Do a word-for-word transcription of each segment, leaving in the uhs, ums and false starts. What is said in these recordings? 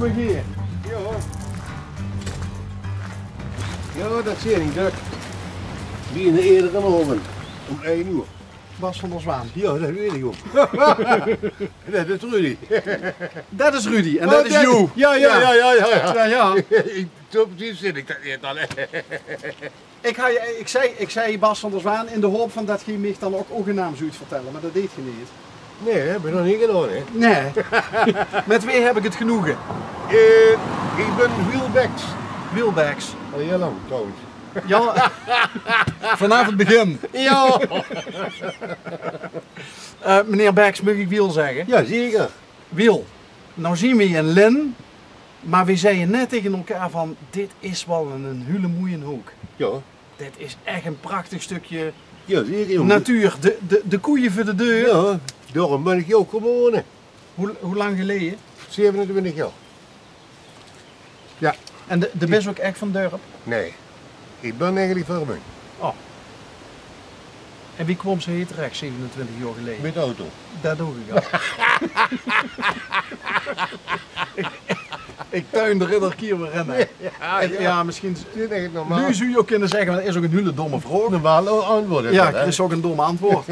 Jao. Jao, det zeen ich, Dirk. Wie in de edere aovend. Óm ein oer. Bas van der Zwaan. Jao, det weit ich ouch. Det is Rudy. Det is Rudy en det is Joe. Jao, jao, jao. Jao, jao. Ich, zo precies zeen ich det neet al, hè. Ich haw, ich zag, ich zag Bas van der Zwaan in de haop van det geer mich dan ouch ow naam zólt vertèlle, mer det deet geer neet. Nae, höb ich nog neet gedaon, hè? Nae. Mit wae höb ich 't genoege? Eh, ich bön Wiel Beks. Wiel Beks. Al hieël lang, trouwens. Jao, vanaaf 't begin. Jao. Eh, meneer Beks, maag ich Wiel zègke? Jao, zeker. Wiel, noe zeen v'r in Lin, mer v'r zagte net taenge elkaar van: dit is waal ein, ein hieël moeie hook. Jao. Dit is ech ein prachtig stökske natuur. De, de, de koeie veur de deur. Jao, daorum bön ich hie ouch kómme wone. Wie, wie lang geleje? Zevenentwintig jaor. Jao. En de, de bis ouch ech van 't dörp? Nae. Ich bön eigelik van Remunj. Oh. En wie kwaams se hie terech, zevenentwintig jaor geleje? Mit de auto. Det doon ich al. Ich, ich tuin d'r eder kier weer in, hè. Jao, jao. Jao, mesjien. Luuj zólle ouch kinne zègke, mer det is ouch ein hieël domme vraog. Normaal antwoord is det, hè? Jao, det is ouch ein dom antwoord.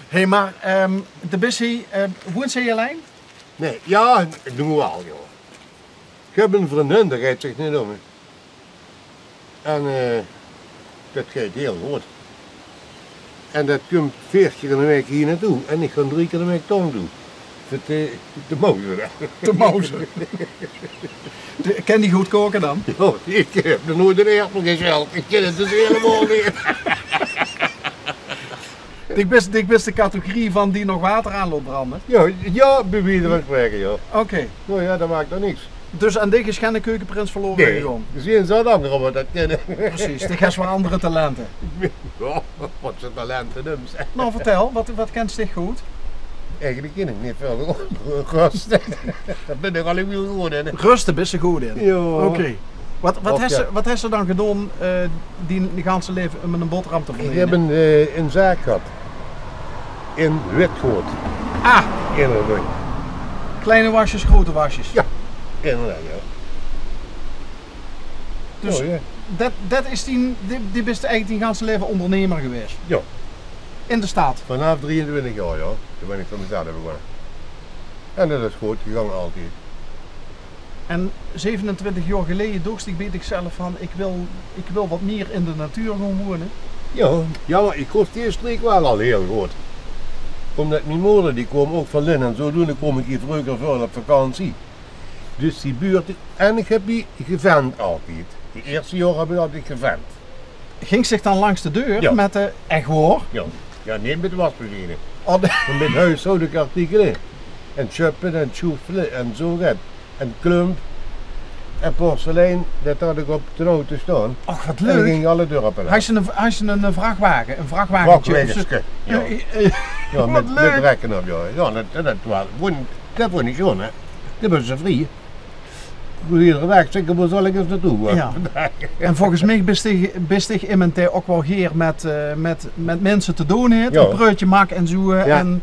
Hé, mer, ehm, de bis hie, eh, woons se hie allein? Nae, jao, ich doon waal, jao. Ich höb ein vriendin, dao geit 't zich neet óm, hè. En, eh, det geit hieël good. En det kump veer kier in de waek hie nao toe. En ich gaon drie kier in de waek dao nao toe. Veur te, te mouzere. Te mouzere. De, kan die good kaoke dan? Jao, ich höb nog noeats ein aerpel gesjèld. Ich kin 't dus hielemaol neet. Dich bis, dich bis de categorie van die nog water aan laot brande? Jao, jao, bie wieze van spraeke, jao. Oké. Noe jao, det maak dan niks. Dus aan dich is geine keukeprins verlore gegange? Nae, d'r zeen zat angere waat det kinne. Precies, dich höbs waal anger talente. Jao, waat veur talente, nums. Noe, vertèl, waat, waat kins dich good? Eigelik kin ich neet väöl. Röste. Dao bön ich allein mer good in. Röste bis se good in? Jao. Oké. Waat, waat höbs se, waat höbs se dan gedaon, eh, dien ganse laeve óm ein boterham te verdeene? Ich höb ein, eh, ein zaak gehad. In Witgoot. Ah! In Remunj. Kleine wasjes, grote wasjes. Jao, inderdaad, jao. Dus det, det is dien, die, die bis eigelik dien ganse laeve óndernemer gewaes? Jao. In de stad? Vanaaf drieëntwintig jaor, jao. Toen bön ich veur mezelf begós. En det is good gegange altied. En zevenentwintig jaor geleje dóchs dich bie dichzelf van: ich wil, ich wil waat mieër in de natuur gaon wone. Jao, jao, mer ich kós die streek waal al hieël good. Ómdet mien moder, die kwaam ouch van Lin en zodoende kwaam ich hie vreuger väöl op vakantie. Dus die buurt, en ich höb hie gevend altied. Die ierste jaor höb ich altied gevend. Gings dich dan langs de deur mit de, ech waor? Jao. Jao, neet mit de wasmachine. Oh, de... Mer mit hoeshoudelijke artikele. En sjöppe en sjoefele en zo get. En klump en porselein, det haw ich op de auto staon. Och, waat leuk. En dan ging ich alle dörpe langs. Haws se ein, haws se ein, eh, vrachwage, ein vrachwagentje? Vrachwageske, jao. Eh, eh, jao, waat leuk. Mit, mit rekke op, jao. Jao, det, det waas, vónj, det vónj ich sjoon, hè. Det waas zo vrie. Ich bedoel, eder daag zègke: "Wo zal ich ins nao toe?" Jao. En volges mich bis dich, bis dich emes dae ouch waal gaer mit, eh, mit, mit minse te doon haet, ein praotje maak en zo, eh, en...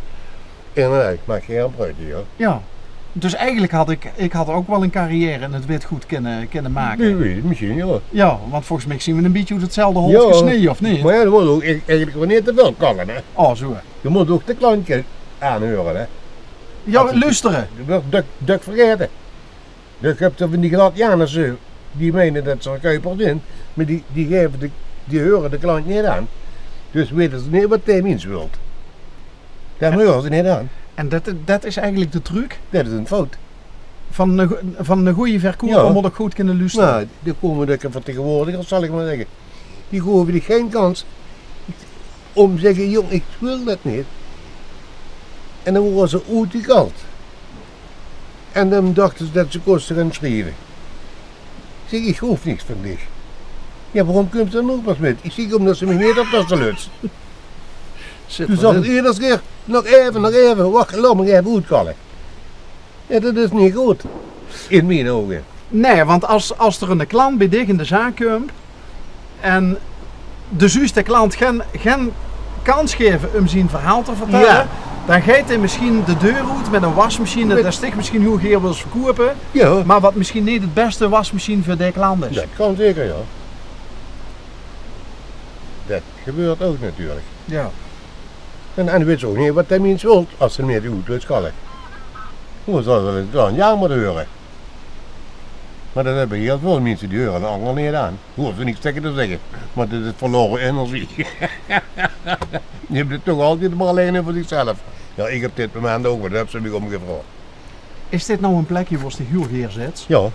Jao, ich maak gaer ein praotje, jao. Jao. Dus eigelik haw ich, ich haw ouch waal ein carrière in 't witgood kinne, kinne make. Wee weit, mesjien, jao. Jao, want volges mich zeen v'r ein bietje oet 'tzelfde hout gesneje, of neet? Mer jao, det mót ouch eigelik waal neet te väöl kalle, hè. Oh, zo. Doe mós ouch de klant aanheure, hè. Jao, loestere. Det wuuert dök, dök vergaete. Dus ich höb van die gladjanesse, die meine det ze verkuiper zeen, mer die, die gaeve de, die heure de klant neet aan. Dus weite ze neet waat dae mins wilt. Dae heure ze neet aan. En det, det is eigelik de truc? Det is ein fout. Van ein go-, van ein goje verkoper mót ich good kinne loestere. Noe, dao kómme de vertegenwoordigers, zal ich mer zègke. Die gaeve dich gein kans óm te zègke: "Jóng, ich wil det neet." En dan waere ze oetgekald. En dan dachte ze det ze kóste gaon sjrieve. Ich zèk: "Ich hoof niks van dich." "Jao, waorom kums se dan noe pas mit?" Ich zèk: "Ómdet se mich neet op de tasse luts." Zit d'r in. Doe zagts se eder kier: "Nog effe, nog effe, wach, laot mich effe oetkalle." Jao, det is neet good. In mien ouge. Nae, want es, es d'r eine klant bie dich in de zaak kump en de zuus de klant gein, gein kans gaeve óm zien verhaol te vertèlle, jao, Dan geit 'r mesjien de deur oet mit ein wasmesjien, det 'r zich mesjien hiel gaer wil verkoupe, jao, mer waat mesjien neet 't bèste wasmesjien veur dit land is. Det kan zeker, jao. Det gebeurt ouch natuurlik. Jao. En, en wits ouch neet waat dae mins wilt es 'r neet oet is, kan ich. Hoe zal det dan? Jao, mót hure. Mer det höbbe hiel väöl minse, die hure de anger neet aan. Hoofs se niks taenge te zègke, want det is verlaore energie. Die höbbe 't toch altied mer allein euver zichzelf. Jao, ich op dit moment ouch, mer dao höbs se mich óm gevraog. Is dit noe ein plekje wo se dich hiel gaer zits? Jao.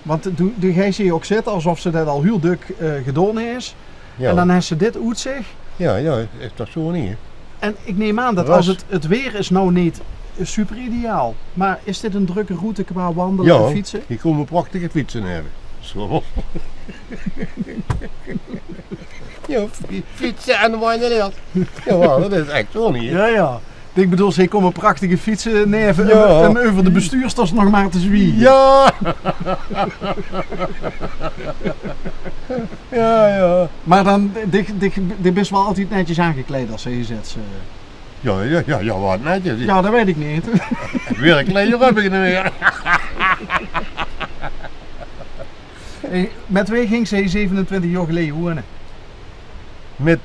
Want doe, doe geis hie ouch zitte esof se det al hiel dök, eh, gedaon hes. Jao. En dan hes se dit oetzich. Jao, jao, is toch zo neet? En ich num aan det es 't, 't waer is noe neet super ideaal, mer is dit ein drökke route qua wandele en fietse? Jao, hie kómme prachtige fietse neve. Zo. Jao, fi-, fietse en wandele. Jao, det is ech zo neet. Jao, jao. Ich bedoel, hie kómme prachtige fietse neve, jao, óm, óm euver de bestuurstas nog mer te zwiege. Jao. Jao, jao. Mer dan, dich, dich, dich bis waal altied netjes aangekleid es se hie zits, eh. Jao, jao, jao, jao, waat netjes. Jao, det weit ich neet. Waerkkleier höb ich neet mieër. Hey, mit wae gings se zevenentwintig jaor geleje wone? Mit,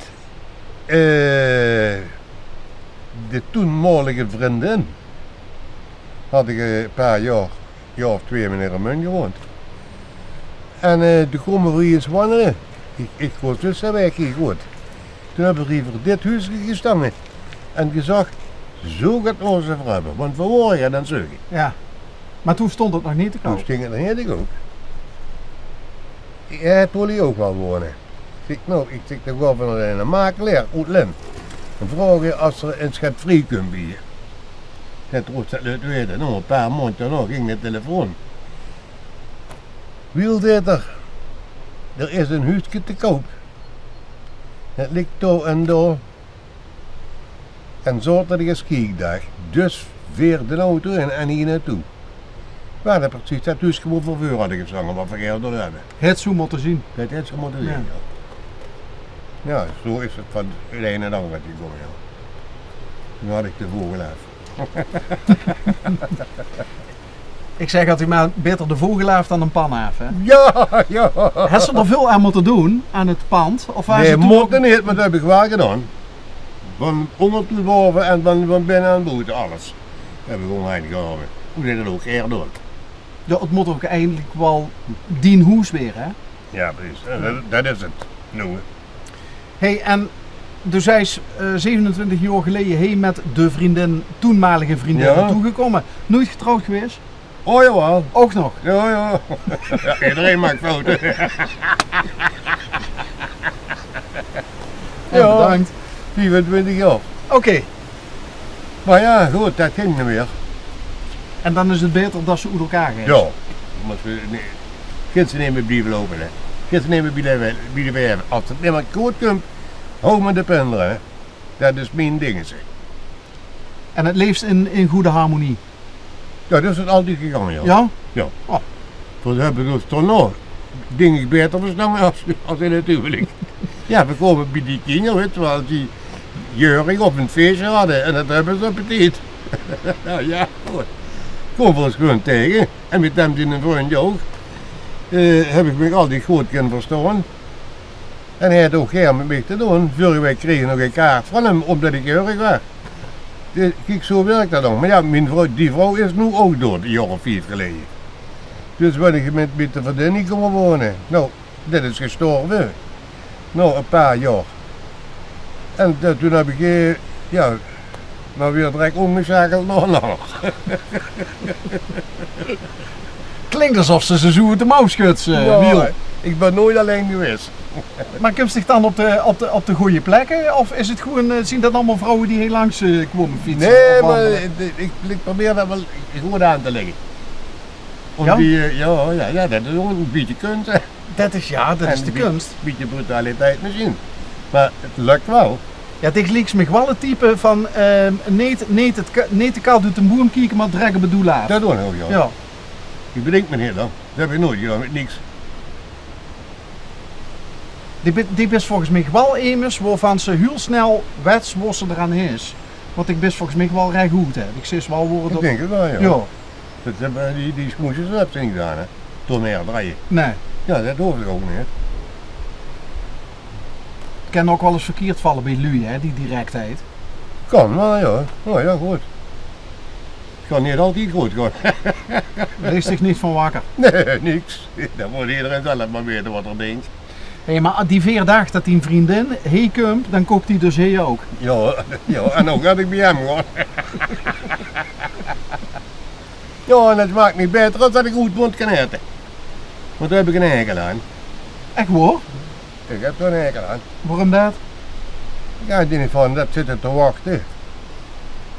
eh, de toenmaolige vriendin had ich ein paar jaor, jaor of twee in Remunj gewoond. En, eh, doe kómme v'r hie ins wandele. Ich, ich kós dus, eh, waek hie good. Doe höbbe v'r hie veur dit huuske gestange en gezag: zo gaon v'r ós veur höbbe, want v'r wore hie aan 't zeuke. Jao. Mer doe stóng 't nog neet te koup. Doe stóng 't nog neet te koup. Hae wól hie ouch waal wone. Ich zèk, noe, ich zèk, dan gaon v'r nao eine makelaar oet Lent. En vraoge es 'r ins get vrie kump hie. Det woort 'r laote weite. Noe, ein paar maondj daonao ging de telefoon. Wiel, zaet 'r, d'r is ein huuske te koup. 't Ligk dao en dao. En zaoterdig is kiekdaag, dus veer d'n auto in en hie nao toe. Mer det precies det huuske wo v'r veur hadde gestange, waat v'r gaer wólle höbbe. Haet zo mótte zeen. Det haet zo mótte zeen, jao. Jao, zo is 't van 't ein en 't anger gekómme, jao. Noe had ich de vogel aaf. Ich zèk altied mer: baeter de vogel aaf dan de pan aaf, hè? Jao, jao. Hes se d'r väöl aan mótte doon, aan 't pand? Of waas 't toen ouch... Nae, mótte neet, mer det höb ich waal gedaon. Van ónger tot baove en van, van binne en boete, alles. Höb ich ónger ein gehaoje. Hoe det ouch gaer doon. Jao, 't mót ouch eindelik waal dien hoes waere, hè? Jao, precies. En det, det is 't. Noe. Hey, en doe zeis, eh, zevenentwintig jaor geleje, hey, mit de vriendin, toenmalige vriendin, jao, nao toe gekómme. Noeit getrouwd gewaes? O, jawaal. Ouch nog? Jao, jao. Jao, ederein maak foute. Jao, bedank. Viefentwintig jaor. Oké. Mer jao, good, det ging neet mieër. En dan is 't baeter det se oet elkaar geis. Jao. Mer ze, nae, kins se neet mieër blieve loupe, hè. Kins se neet mieër bie de, bie de werf. Es 't neet mieër good kump, haw mer de pin d'rin, hè. Det is mien dingetje. En 't leefs in, in gooj harmonie? Jao, det is 't altied gegange, jao. Jao? Jao. Oh. V'r höbbe dus toen nog, dink ich, baeter verstange es, es in 't huwelik. Jao, v'r kómme bie die kinjer, wits se waal, die jeurig of ein feesje hadde en det höbbe ze op tied. Jao, good. Kómme v'r ós gewoon taenge. En mit dem zien vrundj ouch. Eh, höb ich mich altied good kinne verstaon. En hae haet ouch gaer mit mich te doon. Vörige waek kreeg ich nog ein kaart van 'm, ómdet ich jeurig waas. Kiek, zo wirk det dan. Mer jao, mien vrouw, die vrouw is noe ouch doead, ein jaor of vief geleje. Dus bön ich mit, mit de vriendin hie kómme wone. Noe, det is gestorve. Nao ein paar jaor. En, eh, toen höb ich, eh, jao, mer weer direk ómgesjakeld nao ein anger. Klink esof se ze zoe oet de mouw sjuds, eh, Wiel. Jao, ich bön noeit allein gewaes. Mer kums dich dan op de, op de, op de gooj plekke? Of is 't gewoon, eh, zien det allemaol vrouwe die hie langs, eh, kómme fietse? Nae, mer ich, ich probeer det waal good aan te lègke. Jao? Jao, jao, jao, det is ouch ein bietje kuns, hè. Det is, jao, det is de kuns. Bietje brutaliteit mesjien. Mer 't lök waal. Jao, dich lieks mich waal 't type van, eh, neet, neet 't ka-, neet te kald oet de boum kieke, mer direk op 't doel aaf. Det doon ich ouch, jao. Jao. Ich bedink mich neet, hè. Det höb ich noeit gedaon, mit niks. Dich bis, dich bis volges mich waal emes wovan se hiel snel wets wo se d'r aan is. Want ich bis volges mich waal rech good, hè. Ich zit waal woorden. Ich dink 't waal, jao. Jao. Det, eh, die, die smoesjes, det höbs se neet aan, hè. Door mieër drejje. Nae. Jao, det hoof ouch neet. 't Kin ouch waal ins verkierd valle bie luuj, hè, die direkheid. Kan waal, jao. Noe jao, good. 't Kan neet altied good gaon. Lees dich neet van wakker. Nae, niks. Dan mót ederein zelf mer weite waat 'r dink. Hé, mer die veer daag det dien vriendin hie kump, dan kók die dus hie ouch. Jao, jao, en ouch es ich bie häöm gaon. Jao, en det maak mich baeter es det ich oet mót gaon aete. Want dao höb ich 'nen hekel aan. Ech waor? Ich höb dao 'nen hekel aan. Waorum det? Jao, ich dink van, det zitte te wachte.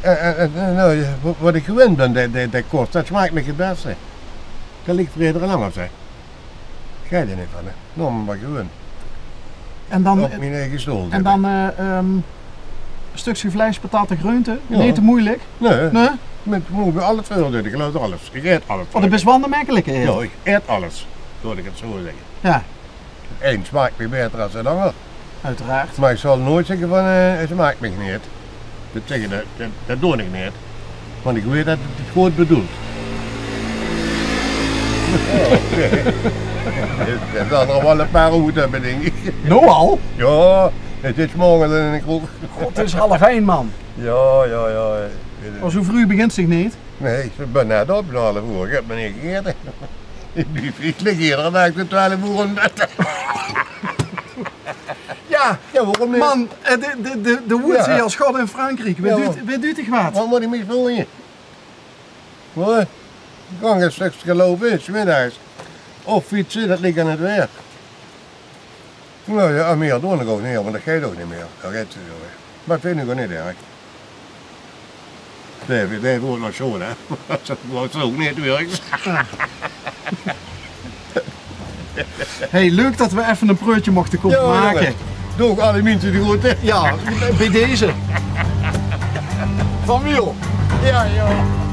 En, en, en, en, noe, wa-, waat ich gewend bön, det, det, det kós, det smaak mich 't bèste. Det ligk veur ederein angers, hè. Geit d'r neet van, hè. Noe, mer gewoon. En dan, op mien eige stool en zitte. Dan, eh, ehm, stökske vleis, patatte, greunte. Jao. Neet te meujelik? Nae. Nae? Mit, mit alles veur, ich luister alles. Ich aet alles. Oh, det is waal de mekkelike, hè? Jao, ich aet alles. Laot ich 't zo zègke. Jao. 't Ein smaak mich baeter es 't anger. Oeteraard. Mer ich zal noeats zègke van, eh, 't smaak mich neet. Det zègke, det, det, det doon ich neet. Want ich weit det 't 't good bedoelt. Jao, oké. D'r zal d'r waal e paar oet höbbe, dink ich. Noe al? Jao, 't is morge in de kroeg. God, 't is half ein, man. Jao, jao, jao. Mer zo vreug begint zich neet. Nae, ich bön net op, um half oer. Ich höb nog neet gegaete. Ich, ich lik eder daag tot twelf oer in bed. Jao, jao, waorum neet? Man, eh, de, de, de, de woert hie es God in Frankriek. Wae duit, wae duit dich waat? Waat mót ich mich veuren? Hoor, ich kan gein stökske loupe, 's middags. Of fietse, det lik aan 't waer. Noe jao, mieër doon ich ouch neet, want det geit ouch neet mieër. Det geit, eh, mer det vinj ich ouch neet erg. Nae, nae, det wuuert nog sjoon, hè. Det wuuert ouch neet wirk. Hey, leuk det v'r effe e präötje mochte kómme make. Jao, jónges. Doot alle minse de groete. Jao, bie deze. Van Wiel. Jao, jao.